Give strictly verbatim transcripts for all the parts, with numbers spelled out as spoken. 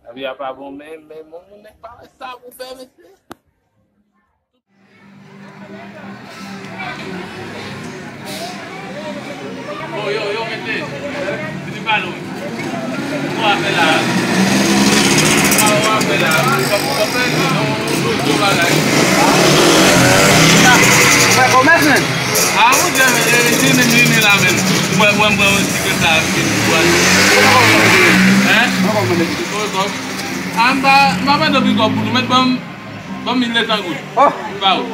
Lavi a pa bon, men, men, men, moun nèg pa wè sa pou fè, mesye. Yo, yo, yo, mete. Vini pale wi. Ou a fè la. Ou a fè la. Ou a fè la. Ou a fè la. Fè kòmès, men. Ah, mon Dieu, men, eh, vini, vini la, men. Mwen, mwen, mwen, ti kè sa, vini, mwen. Hein? Ah, m pa, m pa mande pli kòb pou nou, men ban m Ban m mil de san goud. Oh! Ba ou.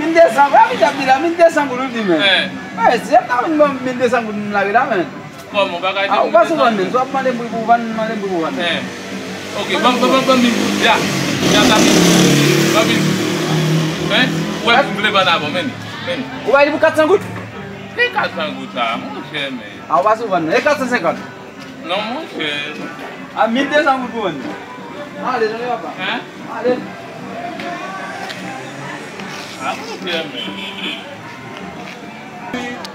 Mil de san, ba mil ap di la, mil de san goud ou di men. Eh. Eh, si ap ta vin ban m mil de san goud m lage la men. Kòman, ou pa ka di. Ah, ou pa sou vann men, si w ap mande m pri pou vann, mande m pri pou vann. Eh. Ok, ban m, ban m, ban m mil goud, ya. Ya, sa mil goud. Ban m mil goud. Hein? Ou wè m vle vann avè w, men. Men. Ou bay li pou kat san goud? Ki kat san goud sa, monchè, men. Ah, ou pa sou vann men. E kat san senkant. Non, monchè. A mil de san goud pou vann. Ale, tande papa. Hein? Ale. A, monchè, men. Hein?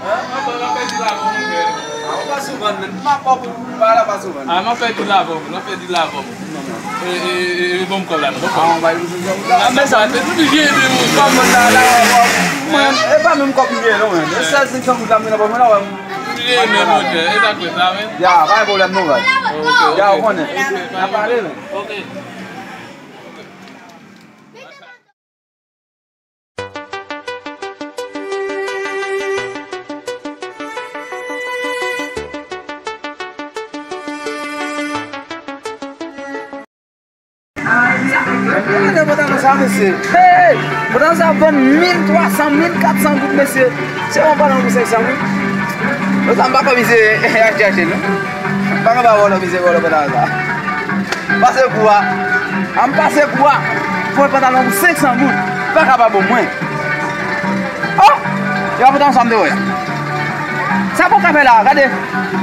Papa, n ap pèdi lavi, monchè. A, ou pa sou vann, men. M ap ba w pou, pou bagay la pa sou vann. A, n ap pèdi lavi, n ap pèdi lavi. Non, non. E, e, e, e, ban m kòb la, non, ban m kòb la. A, on va y. N ap, n ap pase, nou vle ede, monchè. Kòb mwen la, la, la, la. Mwen, e pa menm kòb m gen, non, men. E sèl senk san goud la, m gen nan pòch mwen la, wè. Vye men, monchè, e sa k fè sa, men. Ya, pa gen pwoblèm non, baz. Ok, ok. Ya, ou konnen. Ok, n ap pale, men. Ok. Gade pantalon sa, mesye. Hey! Pantalon sa vann mil twa san, mil kat san goud, mesye. Se yon pantalon pou senk san goud. Yo sa m pa kòmanse achte, achte, non. M pa ka ba vòlò, mesye, vòlò pantalon sa. Pase kou a. A m pase kou a. Fò pantalon pou senk san goud. Pa ka pa bon mwen. Oh! Yo pantalon sa m te wè. Sa pou ka fè la, gade.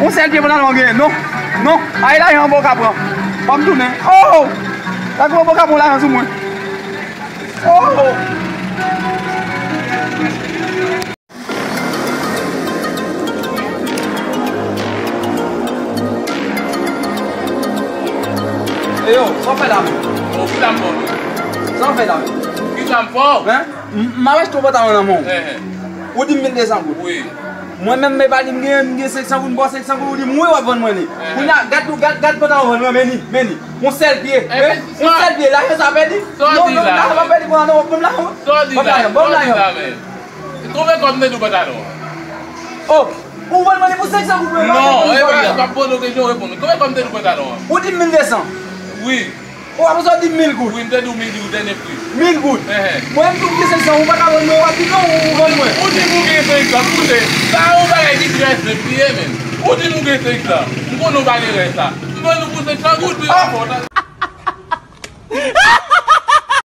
Yon sèl pye pantalon genyen, non. Non, ay lajan an bon ka pran. Ban m tounen. Oh! Gade yon bon ka pran lajan sou mwen. Oh! E yo, sa w fè la menm? Oh, ki sa m fè w menm? Sa w fè la menm? Ki sa m fè w? Hein? M, m ap achte yon pantalon nan men w. Hein, hein. Ou di m mil de san goud. Wi. Mwen menm, men pa di m gen, m gen senk san goud, m ba w senk san goud, ou di m wi, w ap vann mwen li. Hein. Kounye a, gad, gad, gad pantalon w vann mwen, men li, men li. Yon sèl pye. Eh, men yon sèl pye, lajan sa pèdi. Non, non, lajan pa pèdi, non, ban m lajan. Sa w di la, sa w di la, men. Konbyen kòb m te di w pantalon an? Oh, ou vann mwen li pou senk san goud, mwen. Non, e pa, m ap poze w kesyon, reponn mwen. Konbyen kòb m te di w pantalon an? Ou di m mil de san. Wi. Ou apre sa w di m mil goud. Wi, m te di w mil goud, dènye pri. Mil goud. Ehe. Mwen, m di w m gen senk san, ou pa ka vann mwen, w ap di non, ou vann mwen. Ou di m ou gen senk san, koute. Sa yon bagay ki trè senp li ye, men. Ou di m ou gen senk san. M konnen w pa gen rès la. M vann ou pou senk san goud, wi, w ap fè w.